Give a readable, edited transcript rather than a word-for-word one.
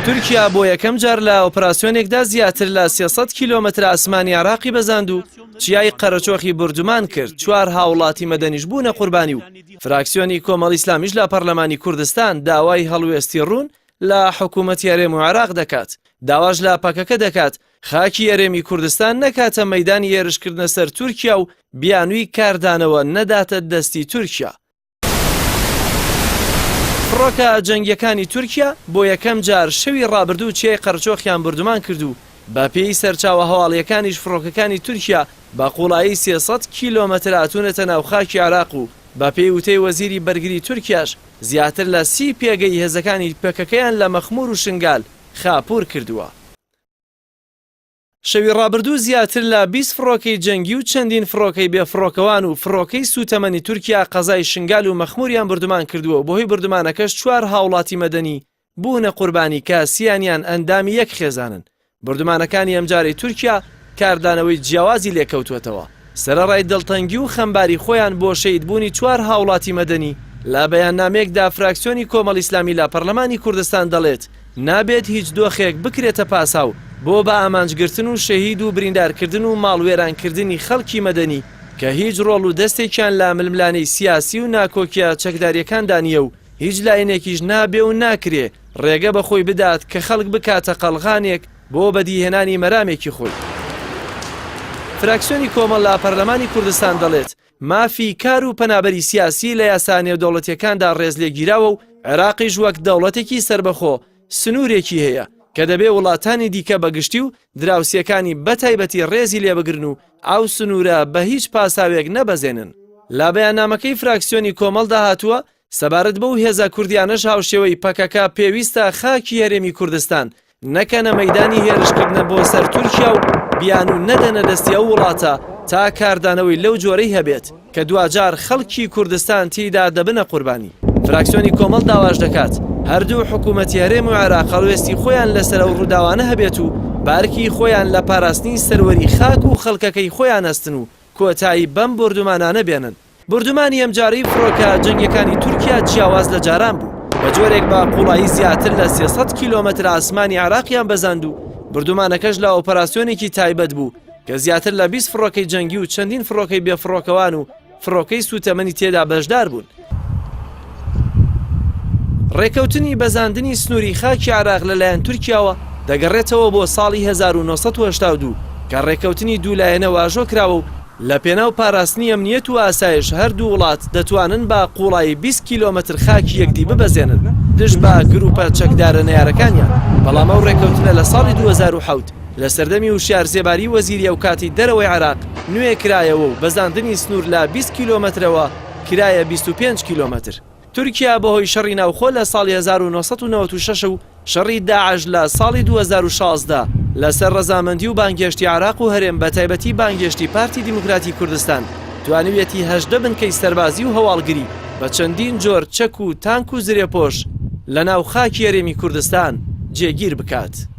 تورکیا بۆ یەکەم جار لە ئۆپراسیۆنێکدا زیاتر لە 300 کیلۆمەتر ئاسمانی عێراقی بەزاند و چیای قەرەچۆخی بوردومان کرد، چوار هاوڵاتی مەدەنیش بوونە قوربانی و فراکسیۆنی کۆمەڵی ئیسلامیش لە پەرلەمانی کوردستان داوای هەڵوێستی ڕوون لە حکوومەتی هەرێم و عێراق دەکات، داواش لە پەکەکە دەکات خاکی هەرێمی کوردستان نەکاتە مەیدانی هێرشکردنە سەر تورکیا و بیانووی کاردانەوە نەداتە دەستی تورکیا. فڕۆکە جەنگییەکانی تورکیا بۆ یەکەم جار شەوی ڕابردوو چیای قەرچۆخیان بوردومان کرد و بەپێی سەرچاوە هەواڵییەکانیش فڕۆکەکانی تورکیا بە قوڵایی 300 کیلۆمەتر هاتوونەتە ناو خاکی عێراق و بەپێی وتەی وەزیری بەرگری تورکیاش زیاتر لە 30 پێگەی هێزەکانی پەکەکەیان لە مەخمور و شنگال خاپوور کردووە. شەوی ڕابردوو زیاتر لە 20 فڕۆکەی جەنگی و چەندین فڕۆکەی بێفڕۆکەوان و فڕۆکەی سووتەمەنی تورکیا قەزای شنگال و مەخموریان بوردومان کردووە و بەهۆی بوردومانەکەش چوار هاوڵاتی مەدەنی بوونە قوربانی کە سیانیان ئەندامی یەک خێزانن. بوردومانەکانی ئەمجارەی تورکیا کاردانەوەی جیاوازی لێکەوتووەتەوە. سەرەڕای دڵتەنگی و خەمباری خۆیان بۆ شەهیدبوونی چوار هاوڵاتی مەدەنی، لە بەیاننامەیەکدا فراکسیۆنی کۆمەڵی ئیسلامی لە پەرلەمانی کوردستان دەڵێت، نابێت هیچ دۆخێک بکرێتە پاساو بۆ بە ئامانجگرتن و شەهید و بریندارکردن و ماڵوێرانکردنی خەڵکی مەدەنی کە هیچ ڕۆڵ و دەستێکیان لە ململانێی سیاسی و ناکۆکیە چەکداریەکاندا نیە و هیچ لایەنێکیش نابێ و ناکرێ ڕێگە بە خۆی بدات کە خەڵک بکاتە قەڵغانێک بۆ بەدیهێنانی مەرامێکی خۆی. فراکسیۆنی کۆمەڵ لە پەرلەمانی کوردستان دەڵێت، مافی کار و پەنابەری سیاسی لە یاسا نێودەوڵەتییەکاندا ڕێزلێگیراوە و عێراقیش وەک دەوڵەتێکی سەربەخۆ سنوورێکی هەیە کە دەبێ وڵاتانی دیکە بە گشتی و دراوسێکانی بە تایبەتی ڕێزی لێبگرن و ئەو سنوورە بە هیچ پاساوێک نەبەزێنن. لە بەیاننامەکەی فراکسیۆنی کۆمەڵدا هاتووە، سەبارەت بەو هێزە کوردیانەش هاوشێوەی پەکەکە پێویستە خاکی هەرێمی کوردستان نەکەنە مەیدانی هێرشکردنە بۆ سەر تورکیا و بیانوو نەدەنە دەستی ئەو وڵاتە تا کاردانەوەی لەو جۆرەی هەبێت کە دواجار خەڵکی کوردستان تێیدا دەبنە قوربانی. فراکسیۆنی کۆمەڵ داواش دەکات هەردوو حکوومەتی هەرێم و عێراق هەڵوێستی خۆیان لەسەر ئەو ڕووداوانە هەبێت و بە ئەرکی خۆیان لە پاراستنی سەروەری خاک و خەڵکەکەی خۆیان هەستن و کۆتایی بەم بۆردومانانە بێنن. بوردومانی ئەمجارەی فڕۆکە جەنگیەکانی تورکیا جیاواز لە جاران بوو، بە جۆرێک بە قوڵایی زیاتر لە 300 کیلۆمەتر ئاسمانی عێراقیان بەزاند و بوردومانەکەش لە ئۆپەراسیۆنێکی تایبەت بوو کە زیاتر لە 20 فڕۆکەی جەنگی و چەندین فڕۆکەی بێفڕۆکەوان و فڕۆکەی سووتەمەنی تێدا بەشدار بوون. ڕێکەوتنی بەزاندنی سنووری خاکی عێراق لەلایەن تورکیاوە دەگەڕێتەوە بۆ ساڵی 1982 کە ڕێکەوتنی دوولایەنە واژۆ کراوە و لە پێناو پاراستنی ئەمنیەت و ئاسایش هەردوو وڵات دەتوانن بە قوڵایی 20 کیلۆمەتر خاکی یەکدی ببەزێنن دژ بە گروپە چەکدارە نەیارەکانیان، بەڵام ئەو ڕێکەوتنە لە ساڵی 2007 لە سەردەمی وشیار زێباری وەزیری ئەوکاتی دەرەوەی عێراق نوێ کرایەوە و بەزاندنی سنوور لە 20 کیلۆمەترەوە کرایە 25 کیلۆمەتر. تورکیا بەهۆی شەڕی ناوخۆ لە ساڵی 1996 و شەڕی داعش لە ساڵی 2016 لەسەر ڕەزامەندی و بانگهێشتی عێراق و هەرێم بەتایبەتی بانگهێشتی پارتی دیموکراتی کوردستان توانیویەتی 18 بنکەی سەربازی و هەواڵگری بە چەندین جۆر چەک و تانک و زرێپۆش لەناو خاکی هەرێمی کوردستان جێگیر بکات.